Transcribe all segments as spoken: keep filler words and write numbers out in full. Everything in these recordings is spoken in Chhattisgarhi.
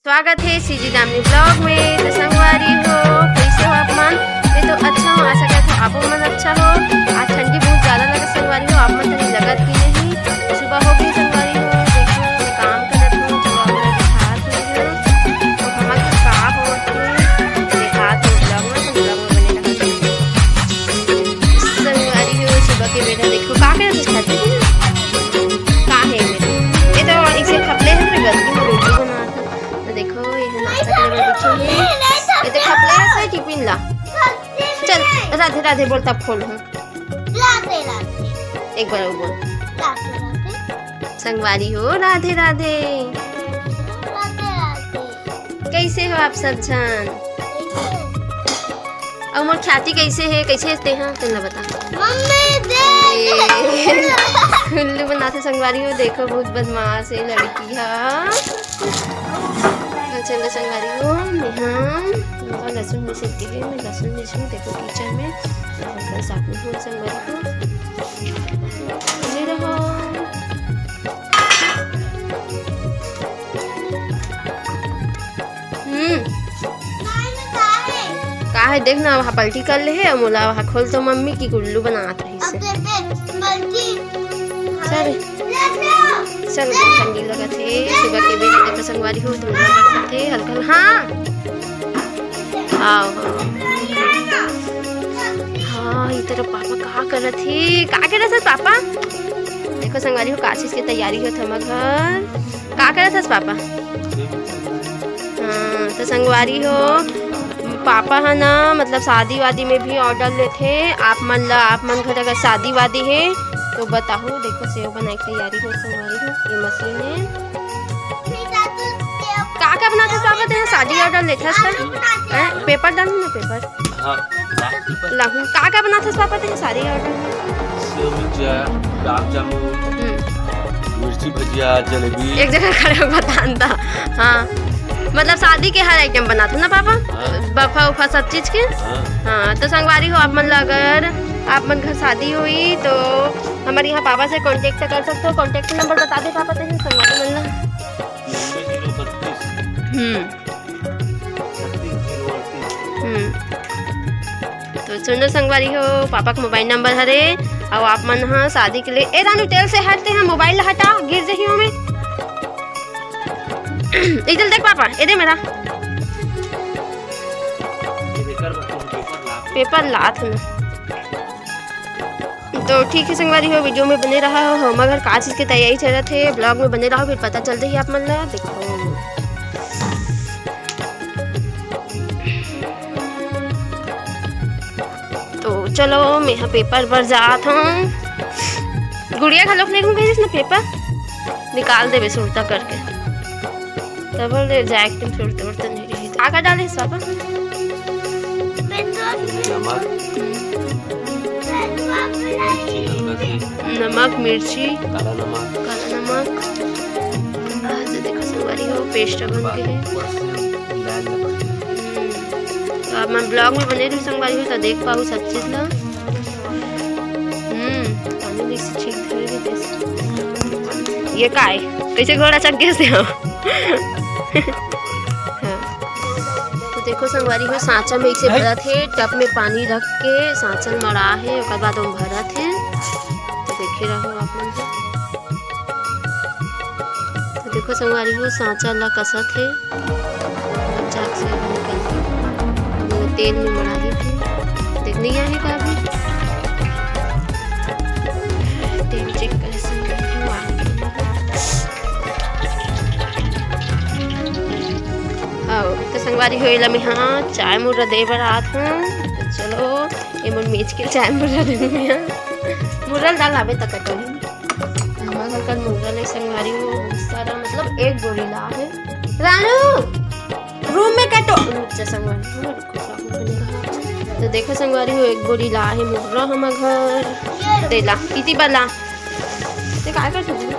स्वागत हे सीजी दामिनी vlog में। तो संगवारी हो, कइसे हो आप मन? मैं तो अच्छा हूँ, आशा करत हूँ आप मन अच्छा हो। आज ठंडी बहुत ज्यादा लगत संगवारी हो, आप मन तनी लगत कि नहीं? सुबह हो गई संगवारी हो, देखो मैं काम करत हूँ, चलो आप मन दिखात हूँ। तो हमर घर का होत हे, दिखात हूँ vlog में, तो vlog में बने रहो। संगवारी हो, सुबह के बेरा देखो का करत हे, खाते हैं? का हे ये? ये तो इसे खपले है, मैं गलती में रोटी बनात हूँ। तो देखो, ये है नाश्ता के लिए बच्चों ने। ये तो खपले है, सही टिफिन ला। चल, राधे राधे बोल, तब खोल हूँ। राधे राधे। एक बार और बोल। राधे राधे। संगवारी हो, राधे राधे। राधे राधे। कैसे हो आप सब झन? कैसे? अउ मोर ख्याति कैसे हे, कैसे हे तेहा, तेन ला बता। मम्मी दे। ए, उल्लू बनाथे संगवारी हो, देखो बहुत बदमाश हे लड़की हा। तो चलो संगवारी हो, मैं हाँ, मैं लहसुन मिसत के हे, मैं लहसुन मिसहूँ, देखो किचन में, और साथ में हो संगवारी हो। ये रहो। हम्म। का हे, देख ना, वहाँ पलटी कर ले हे, अउ मोला वहाँ खोल तो मम्मी की उल्लू बनात रहिस हे। चल, चल, एकदम ठंडी लगत हे। सुबह के बेरा देखो संगवारी हो, ठंडा लगत हे हल्का, हल्का। हाँ, हाँ, हाँ, ये तेरा पापा का करत हे? का करत हे पापा? देखो संगवारी हो, का चीज के तैयारी होत हे हमर घर। का करत हस पापा? हाँ, तो संगवारी हो, पापा ह ना, मतलब शादी वादी में भी order लेथे। आप मन ला, आप मन घर अगर शादी वादी हे तो बताहू। देखो सेव बनाए के तैयारी हे संगवारी हो, ये मशीन हे। का का बनाथे पापा तेहा? शादी order लेथस त? हैं? पेपर डालू ना, पेपर। हाँ, लाहू। का का बनाथस पापा तेहा शादी order? सेव भुजिया, गुलाब जामुन, हम्म। मिर्ची भजिया, जलेबी। एक जगह खड़े हो बतान ता। हाँ, मतलब शादी के हर item बनाथो ना पापा? हाँ। बफा उफा सब चीज के? हाँ। हाँ, तो संगवारी हो, आप मन ला अगर आप मन घर शादी होही तो हमर यहाँ पापा से contact कर सकथो। Contact number बता दे पापा तेहा संगवारी मन ला। नब्बे जीरो बत्तीस। हम्म। छत्तीस जीरो अड़तीस। हम्म। तो सुनो संगवारी हो, पापा के mobile number हरे, अउ आप मन ह शादी के लिए, ए रानू, तेल से हट, तेहा mobile ला हटा, गिर जही ओमे। इधर देख पापा, ए दे मेरा। पेपर लात हूँ। तो ठीक हे संगवारी हो, video में बने रहा हो, हमर घर का चीज के तैयारी चलत हे, vlog में बने रहो, फिर पता चल जाही आप मन ला। देखो, तो चलो, मैं हा पेपर बर जात हूँ। गुड़िया घलोक लेगू कहिस ना पेपर, निकाल देबे सुरता करके। तब ले जाए के सुरता उरता नहीं रही। का का डाले पापा? नमक, हल्का से नमक, मिर्ची, काला नमक। काला नमक। आज देखो संगवारी हो, paste बन के हे। ऊपर से डाल दे। हम्म। तो आप मन vlog में बने रहो संगवारी हो, तो देख पाओ सब चीज ला। हम्म, पानी भी से छींक धरे रहिथे। ये का हे? कैसे घोड़ा चक गे से हो? हाँ। तो देखो संगवारी हो, सांचा में इसे भरत हे, टब में पानी रख के सांचा में मड़ा हे, ओकर बाद ओम भरत हे। तो देखे रहो आप मन। तो देखो संगवारी हो, सांचा ला कसत हे, अब जाके से निकल के तेल में मड़ाही थे। देख नहीं आहे का अभी? तेल check करे से नहीं हुआ। आओ, तो संगवारी हो, एला मैं हाँ चाय मुर्रा दे बर आत हूँ। तो चलो, ये मन मेज के चाय मुर्रा दे दूँ मैं हाँ। मुर्रा ला लाबे तक कटोरी। हमर घर कर मुर्रा ले संगवारी हो, बहुत सारा, मतलब एक बोरी ला हे। रानू, room में कटो। रुक जा संगवारी हो, रुको, रुको, रुको। तो देखो संगवारी हो, एक बोरी ला हे मुर्रा हमर घर। तेला, इति बला। ते काय कर सकते? हम्म?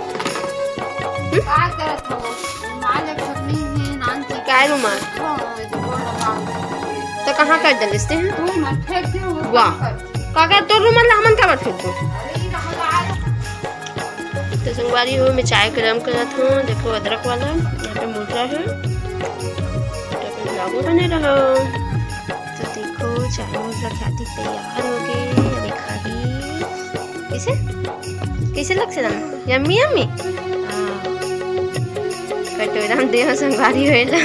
काय करत हो? रुमाल एक ठो नहीं है, नान की। काय रुमाल? हाँ, ये तो बोल रहा हूँ। तो कहाँ कर डलिस ते हैं? तू मत फेंक दे, वो वाह। मत कर। काका, तोर रुमाल ला हमन काबर फेंकबो? अरे, ये रहा। तो संगवारी हो, मैं चाय गरम करत हूँ। देखो, अदरक वाला यहाँ पे मुर्रा है। बाबू बने रहो। तो देखो, चाय मोर ख्याति तैयार हो गए। अभी खाही। कैसे, कैसे लग से राम? Yummy, yummy. हाँ। कटोरा में देहो संगवारी होएला।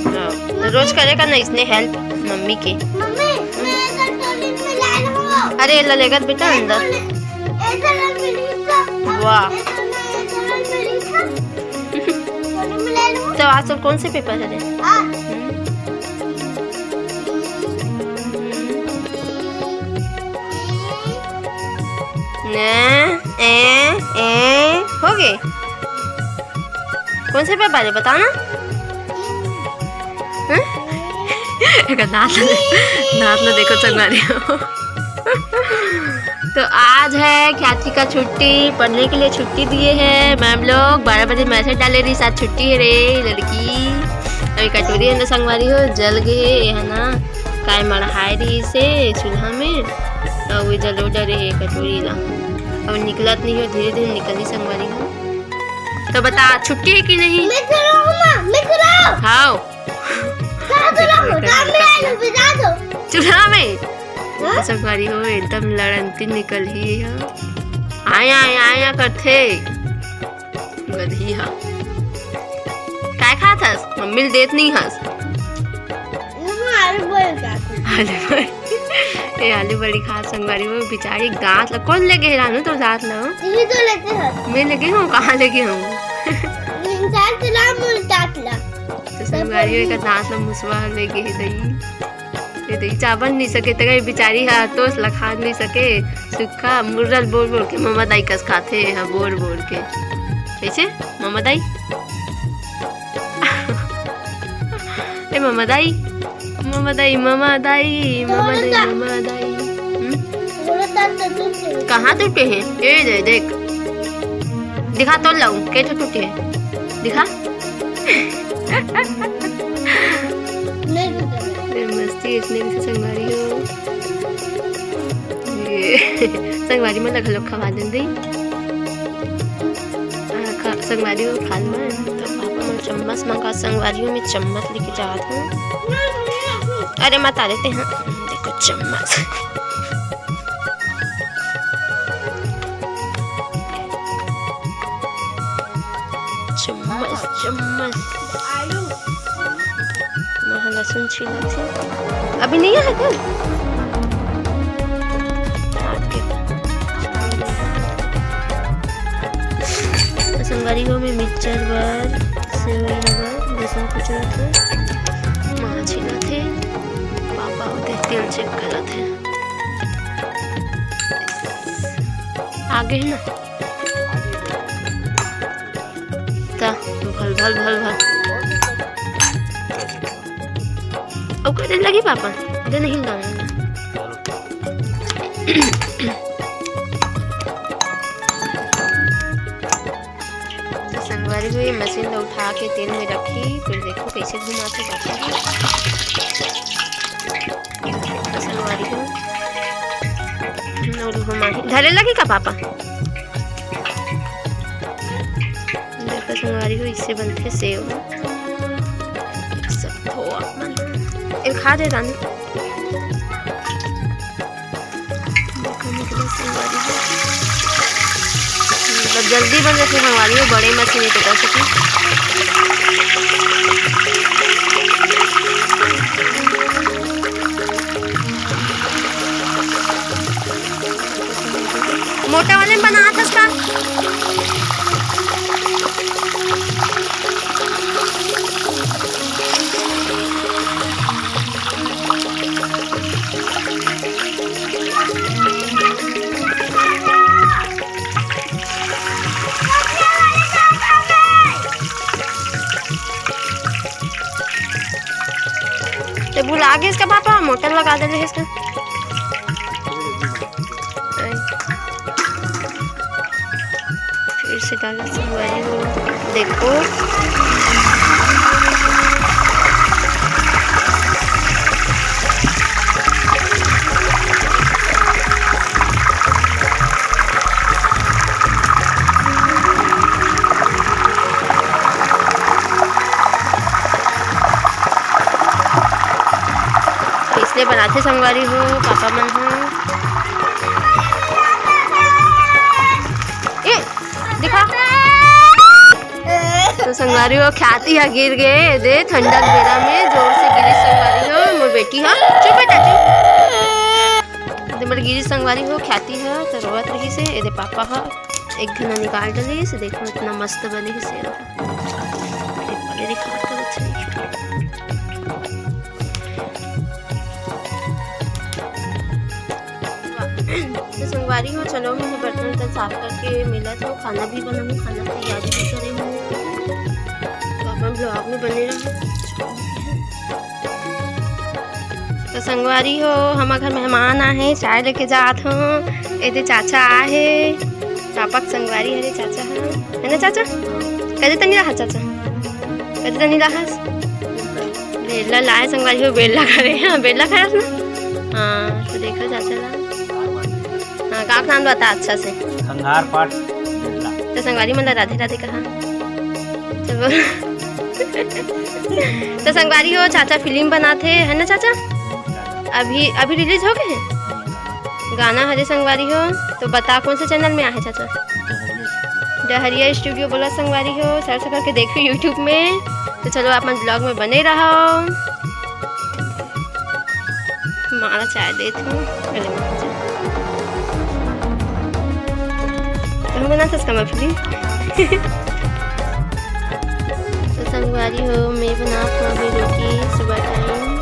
हाँ। तो रोज करे का ना इसने हेल्प मम्मी के। मम्मी, मैं कटोरी में ला लूँ। अरे, एला लेगत बेटा अंदर। वाह। तो आज तो कौन से पेपर है रे? ने, ए, ए, हो गए। कौन से पेपर है, बताओ ना। हैं? एकर दांत ल, दांत ल देखो संगवारी हो। तो आज है ख्याति का छुट्टी, पढ़ने के लिए छुट्टी दिए हैं मैम लोग। बारह बजे मैसेज डाले रही, साथ छुट्टी है रे लड़की। अभी कटोरी अंदर संगवारी हो जल गए है ना, काय मढ़ाए रही से चूल्हा में, तो वो जलो डरे है कटोरी ला। अब निकलत नहीं हो, धीरे धीरे निकली संगवारी हो। तो बता, छुट्टी है कि नहीं? मैं करो माँ, मैं करो। हाँ। कहाँ करो? राम में आलू बिजा दो। चूल्हा में। हाँ? संगवारी हो, एकदम लड़ंती निकल ही है। आया, आया, आया करथे। गधी हा। काय खात हस? मम्मी ल देत नहीं हस। मम्मी आलू बड़ी खात हस। आलू बड़ी। ए, आलू बड़ी खात संगवारी हो, बेचारी दांत ल। कौन लेगे हे रानू तो दांत ल? यही तो लेते हैं। मैं लेगे हूँ, कहाँ लेगे हूँ? इंसान तो ला मुल दांत ला। तो संगवारी हो, एकर दांत ल मुसवा लेगे हे दई। ये तो चाबन नहीं सके, तक बेचारी हा तोस ला खा नहीं सके। सुक्खा मुर्रल बोर बोर के ममा दाई कस खाथे हा, बोर बोर के। कैसे? ममा दाई? ए ममा दाई, ममा दाई, ममा दाई, ममा दाई, ममा दाई। हम्म? कहाँ टूटे हैं? ए दे, देख। दिखा तो लाऊं, के ठो टूटे हैं? दिखा। नहीं टूटे। ए, मस्ती इसने भी संगवारी हो। ये संगवारी मन ल घलो खवा देन दई। आ, खा-, संगवारी हो खान में। तो पापा मन चम्मच मंगा, संगवारी हो में चम्मच लेके जात हूँ। अरे मत आ देते हैं। देखो चम्मच। चम्मच, चम्मच। महा लहसुन छीलत हे। अभी नहीं आया क्या? आगे। तो संगवारी हो में मिक्सचर बर, सेवई बर, लहसुन कुचरत हे। महा छीलत हे। पापा ओदे तेल चेक करत हे। आगे है ना? ता, भल, भल, भल, भल। अब करे लगी पापा, दे नहीं लाऊंगा। तो संगवारी हो, ये मशीन ला उठा के तेल में रखी, फिर देखो कैसे घुमाते पापा जी। तो संगवारी हो, और घुमा ही। धरे लगी का पापा? देखो संगवारी हो, इससे बनते सेव। सब धो अपन। ए, खा दे रानी। देखो निकला संगवारी हो। मतलब जल्दी बन जाती संगवारी हो, बड़े मशीन तो कर सकी। मोटा वाले में बनात हस का? ते भुला गेस का पापा, मोटर लगा दे रहे इसका। फिर से डाल दे संगवारी हो। देखो। ये बनाथे संगवारी हो, पापा मन ह। ए, दिखा। तो संगवारी हो, ख्याति ह गिर गे, दे ठंडा बेरा में जोर से गिरिस संगवारी हो, मोर बेटी ह। चुप बेटा, चुप। दे मोर गिरिस संगवारी हो, ख्याति ह, तो रोवत रहिस हे, एदे पापा ह एक घना निकाल डलिस, देखो इतना मस्त बने हे शेर ह। ये पहले दिखा तो अच्छा। तो संगवारी हो, चलो मैं बर्तन उर्तन साफ करके मिलत हो, खाना भी बनाऊँ, खाना तैयारी भी करे हूँ। तो अपन vlog में बने रहो। तो संगवारी हो, हमर घर मेहमान आहे, चाय लेके जात हो। एदे चाचा आहे, पापा के संगवारी हरे चाचा ह, है ना चाचा? कदे तनी रहा चाचा, कदे तनी रहा। बेला लाए संगवारी हो, बेला करे, हाँ, बेला खाए ना। हाँ, तो देखो चाचा ला। हाँ, का नाम बता अच्छा से। संघार पाठ बेला। तो संगवारी मन ला राधे राधे कहा। तो बोल। तो संगवारी हो, चाचा फिल्म बनाथे, है ना चाचा? अभी, अभी release हो गए हे? गाना हरे संगवारी हो, तो बता कौन से channel में आहे चाचा? डहरिया studio बोला संगवारी हो, search करके देखो YouTube में। तो चलो आप मन vlog में बने रहो। माला चाय देत हूँ, अरे माँ जी। कहूँ बना सस कमल फूली। तो संगवारी हो, मैं बनात हूँ अभी रोटी सुबह time।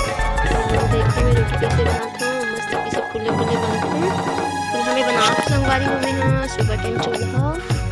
तो देखो मैं रोटी कैसे बनात हूँ, मस्त कैसे फूले फूले बनत हे। तो हमें बनात संगवारी हो, मैं हाँ सुबह time चूल्हा।